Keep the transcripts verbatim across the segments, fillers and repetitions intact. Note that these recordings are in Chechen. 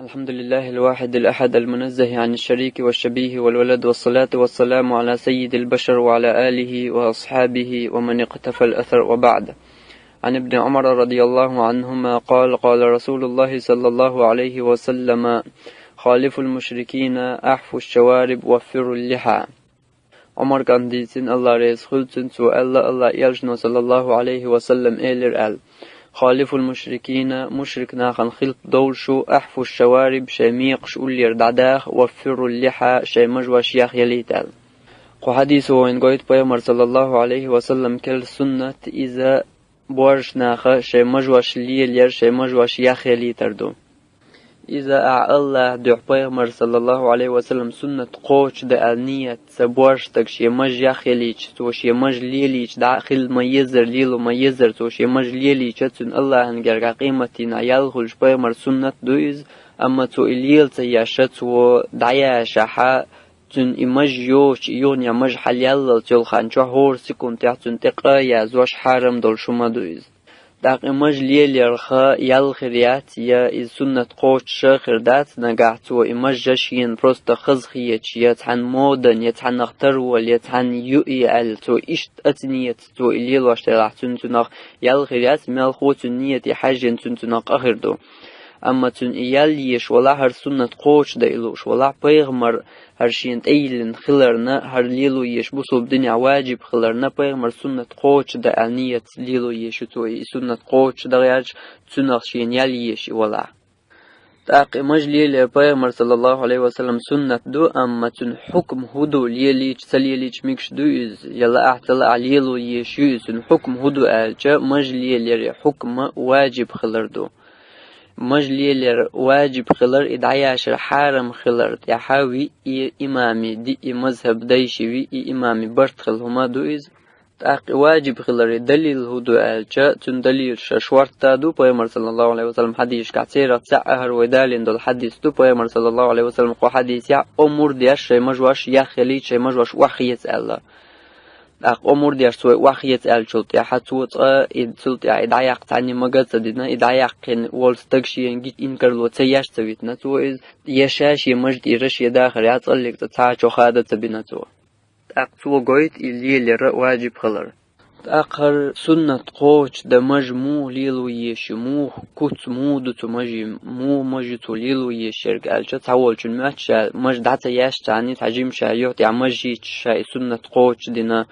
الحمد لله الواحد الأحد المنزه عن الشريك والشبيه والولد، والصلاة والسلام على سيد البشر وعلى آله وأصحابه ومن اقتفى الأثر، وبعد. عن ابن عمر رضي الله عنهما قال: قال رسول الله صلى الله عليه وسلم: خالفوا المشركين، أحفوا الشوارب، وفروا اللحى. Ӏумар кӀантий, цӀен Аллах реза хуьлда цунна, цо аьлла, Аллах элчано, саллаллаху Ӏалайхи ва саллам, элира аьлла: خالفوا المشركين, мушрик нахана хилпа довла шу, أحفوا الشوارب, шайн мекхаш уллера дӀадаха, وفروا اللحى, шайн мажош яхъялийта аьлла. Кху хьадисо вайна гойту пайхамар, саллаллаху Ӏалайхи ва саллам, керла суннат, иза боьрша наха шайн мажош лелаяр, шайн мажош яхъялийтар ду. Иза ахь Аллаха дуьхьа пайхамар, саллаллаху Ӏалайхи ва саллам, суннат кхочушдан аьлла ният ца боьрша стаг шен маж яхъялийча, цо шен маж лелийча, дӀа хила ма еззара, лело ма еззара, цо шен маж лелийча, цуьнан Аллахьан гергахь къематдийнахь ял хуьлуш пайхамар суннат ду иза, амма цо и лела ца еш, цо дӀаяшахь, цуьнан и маж йоцуш, и юханехьа маж хьалъяллалц йолу хан чохь хӀора секундехь цуьнан тӀе къа язъеш хьарам долуш хӀума ду иза. ТӀаккха и маж лелаярх ял хир яц, я иза суннат кхочуш а хир дац, нагахь цо и маж шена просто хазахеташ, я цхьана модан, я цхьаннах тарвала, я цхьанна юа аьлла, цо иштта оцу ниятца цо и лелош делахь, цуьнан цунах ял хир яц, мелхо цуьнан нияте хьаьжжина цуьнан цунах къа хир ду. Амма цуьнан и ял езаш валахь, хӀара суннат кхочушдан и лууш валахь, пайхамар хӀара шена тӀейиллина хиларна, хӀара лело езаш бусулба динехь ваджиб хиларна, пайхамар суннат кхочушдан аьлла ниятца лело езаш ю цо, и суннат кхочушдан гӀерташ, цунах шена ял езаш и валахь. ТӀаккха и маж лелаяр пайхамар, саллаллаху Ӏалайхи ва саллам, суннат ду, амма цуьнан хьукма хӀун ду, лелийча, ца лелийча мегаш ду иза, я лаахь, ца лаахь лело езаш ю иза, цуьнан хьукма хӀун ду аьлча, маж лелаяран хьукма ваджиб хилар ду. Маж лелаяр ваджиб хилар, и дӀаяшар хьарам хилар тӀехь виъ имамийн, диъ мазхӀаб дайшин виъ имамийн барт хилла хӀума ду иза. ТӀаккха и ваджиб хиларан далил хӀун ду аьлча, цуьнан далил ша шортта ду, пайхамар, саллаллаху Ӏалайхи ва саллам, хьадисашкахь церах цхьаъ хӀара вай далийна долу хьадис ду, пайхамар, саллаллаху Ӏалайхи ва саллам, кху хьадисехь омра деш шайн мажош яхъялийта, шайн мажош охьахеца аьлла. ТӀаккха омра деш цо и охьахеца аьллачул тӀаьхьа цо цкъа и цул тӀаьхьа и дӀаяккха цхьанне мага а ца дина, и дӀаяьккхина волу стаг шена гича инкарло ца еш ца витина цо иза, я ша шен маж тӀера шен дахарехь цкъа а цхьа а чохь хада ца бина цо. ТӀаккха цо гойту и лелаяр ваджиб хилар. ТӀаккха хӀара суннат кхочушдан маж муха лело езаш ю, муха куц муха ду цу мажин, муха маж ю цо лело езаш ерг аьлча, цхьаволчун моьтту ша маж дӀа ца еш цхьанне, цхьа жима ша юьхь тӀехь маж йийцча, ша и суннат кхочушдина,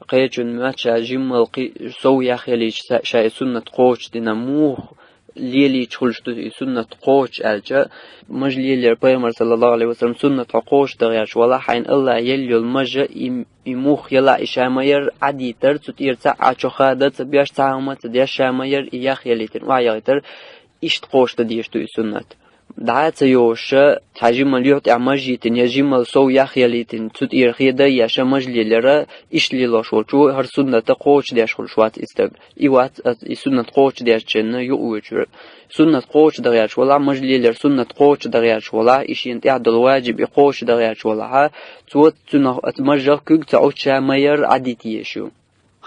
кхечун моьтту ша жимма кхин сов яхъялийча, ша и суннат кхочушдина, муха лелийча хуьлуш ду и суннат кхочуш аьлча, маж лелаяр пайхамар, саллаллаху Ӏалайхи ва саллам, суннат хьо кхочушдан гӀерташ валахь, хьайна Аллаха елла йолу мажа и, и муха елахь, и ша ма-ярра Ӏадитар, цу тӀера цхьа а чохь хада а ца беш, цхьа а хӀума а ца деш, ша ма-ярра и яхъялийтина, охьаяхийтар, иштта кхочушдан дезаш ду и суннат. ДӀа а ца йозуш, цхьа жимма юьхь тӀехь маж йитина, я жимма сов яхъялийтина, цу тӀера хеда а еш, маж лелаяр, иштта лелош волчо хӀара суннат кхочушдеш хуьлуш вац и стаг. И вац, и суннат кхочушдечунна юкъавоьдуш верг. Суннат кхочушдан гӀерташ валахь, маж лелаяр суннат кхочушдан гӀерташ валахь, и шена тӀехь долу ваджиб и кхочушдан гӀерташ валахь, цо цунах, оцу мажах куьг ца Ӏуттуш, ша ма-ярра Ӏадита езаш ю.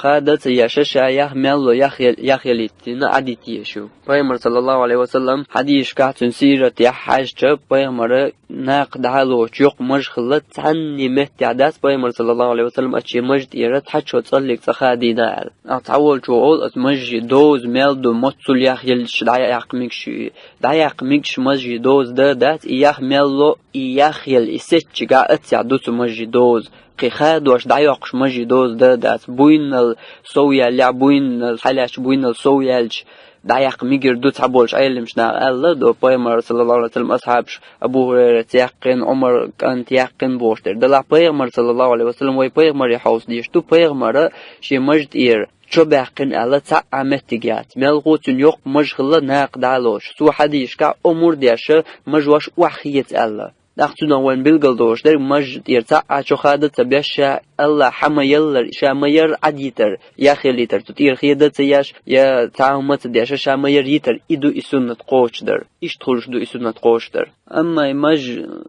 Хада а ца еш, ша яха мел ло яхъя-, яхъялийтина Ӏадита езаш ю. Пайхамар, саллаллаху Ӏалайхи ва саллам, хьадисашкахь цуьнан сиратехь хьаьжча, пайхамара накха дӀа а лоцуш йоккха маж хилла цхьанне меттехь дац, пайхамар, саллаллаху Ӏалайхи ва саллам, оцу шен маж тӀера цхьа чо цкъа а цхьа хадийна аьлла. ТӀаккха цхьаволчо олу, оцу мажин доза мел ду, моццул яхъяллаш дӀаяккха мегаш ю и. ДӀаяккха мегаш мажин доза дан а дац, и яха мел ло, и яхъяла, и сецчигахь а цхьаъ ду цу мажин доза. Кхин хадош дӀайоккхуш мажин доза дан а дац, буйнал сов яьллехь, буйнал хьалаьцча, буйнал сов яьлча, дӀаяккха мегар ду цхьаболчу Ӏеламнаха аьлла, до пайхамар, саллаллаху Ӏалайхи ва саллам, асхьабаш Абу ХӀурайрас яьккхина, Ӏумар кӀанта яьккхина бохуш дерг. Делахь пайхамар, саллаллаху Ӏалайхи ва саллам, вай пайхамаре хьовса дезаш ду, пайхамара шен маж тӀера чо баьккхина аьлла цхьа а меттиг яц. Мелхо цуьнан йоккха маж хилла накха дӀа а лоцуш. Цо хьадисашкахь омра деш, мажош охьахеца аьлла. ТӀаккха цунах вайна билгал долуш дерг, маж тӀера цхьа а чо хада а ца беш, ша Аллаха хьа ма-яллара, ша ма-ярра Ӏадитар, яхъялийтар, цу тӀера хеда а ца еш, я цхьа а хӀума а ца деш, ша ма-ярра йитар, и ду и суннат кхочушдар. Иштта хуьлуш ду и суннат кхочушдар. Амма и маж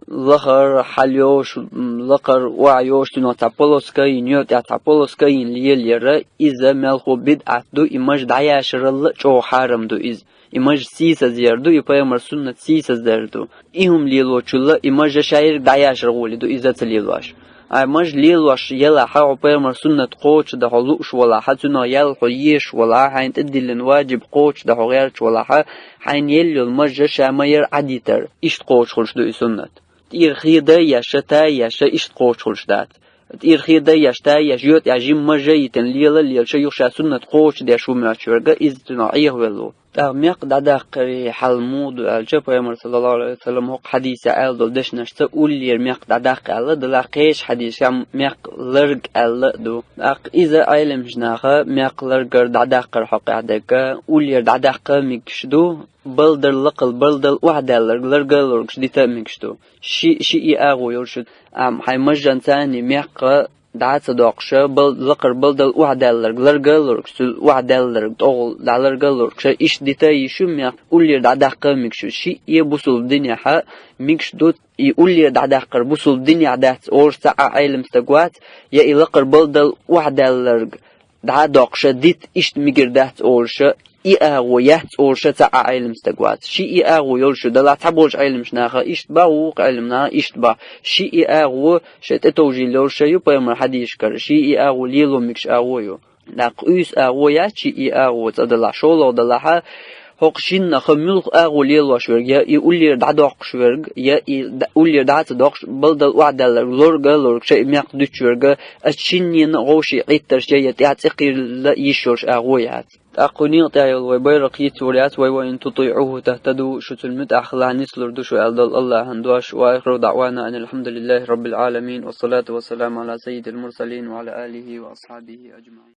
лахара хьалайолуш, лакхара охьайолуш, цунах цхьа полоска а йина, юьхь тӀехь цхьа полоска а йина лелаяр, иза мелхо бидӀат ду, и маж дӀаяшаралла а чӀогӀа хьарам ду иза. И маж сийсазъяр ду, и пайхамар суннат сийсаздар ду. И хӀума лелочул и маж шайраг дӀаяшар гӀоли ду, иза ца лелош. Ай маж лелош елахь, хьо пайхамар суннат кхочушдан хьо лууш валахь, цунах ял хьо еш валахь, хьайна тӀедиллина ваджиб кхочушдан хьо гӀерташ валахь, хьайна елла йола маж ша ма яр Ӏадитар. Иштта кхочуш хуьлуш ду и суннат. ТӀера хеда еш, та еш, иштта кхочуш хуьлуш дац. ТӀера хеда еш, та еш, йоьтӀа жима маж йитина лела, лелаш юха ша суннат кхочушдеш ву моьттуш верг, иза цунах Ӏехавелла ву. ТӀаккха мекх дӀадаккхаре хьал муха ду аьлча, пайхамар, саллаллаху Ӏалайхи ва саллам, хӀокху хьадийса аьлла долу дешнашца уллера мекх дӀадаккха аьлла, делахь кхечу хьадийсам мекх ларг аьлла а ду. ТӀаккха иза Ӏеламчу наха мекх ларгара дӀадаккхар хьокъехь дерг, уллера дӀадаккха а мегаш ду, балдар лакхал балдал охьадаьлларг ларга а лоргуш дита а мегаш ду. Ши, ши и агӀо йолуш ю, амма хьайн мажжан царний мекх дӀа а ца доккхуш, бал-, лакхара балдал охьадаьлларг ларга а лоргуш, цуьнан охьадаьлларг тӀехула дӀаларга а лоргуш, иштта дита а йиш ю мекх, уллера дӀадаккха а мегаш ю. Ши и бусулба динехь мегаш ду, и уллера дӀадаккхар бусулба динехь дац олуш цхьа а Ӏелам стаг вац, я и лакхара балдал охьадаьлларг дӀа а доккхуш, дита иштта мегар дац олуш, и агӀо яц олуш цхьа а Ӏелам стаг вац. Ши и агӀо йолуш ю, делахь цхьаболчу Ӏеламчу наха иштта боху, вукху Ӏеламчу наха иштта боху. Ши и агӀо шайн тӀетовжийла йолуш ю пайхамар хьадийшкара, ши и агӀо лело мегаш агӀо ю. ТӀаккха уьйса агӀо яц ши и агӀо цӀа далахь, шолгӀа далахь, хӀокху шиннах муьлхха агӀо лелош верг, я и уллера дӀадоккхуш верг, я и д-, уллера дӀа а ца доккхуш, балдал охьадаьлларг лорга а лоргуш, и мекх дуьтуш верг, аса шиннена а гӀовший Ӏиттарш я, я тӀаьхьа цӀе кхийралла йиш йолуш агӀо яц. ТӀаккха кху некъа тӀехь йолу вай байракх йицвур яц, вай, «وإن تطيعوه تهتدوا», шу цуьнан муьтӀахь хилахь нислур ду шу аьлла долу АллахӀан дош. وآخر دعوانا أن الحمد لله رب العالمين، والصلاة والسلام على سيد المرسلين وعلى آله وأصحابه أجمعين.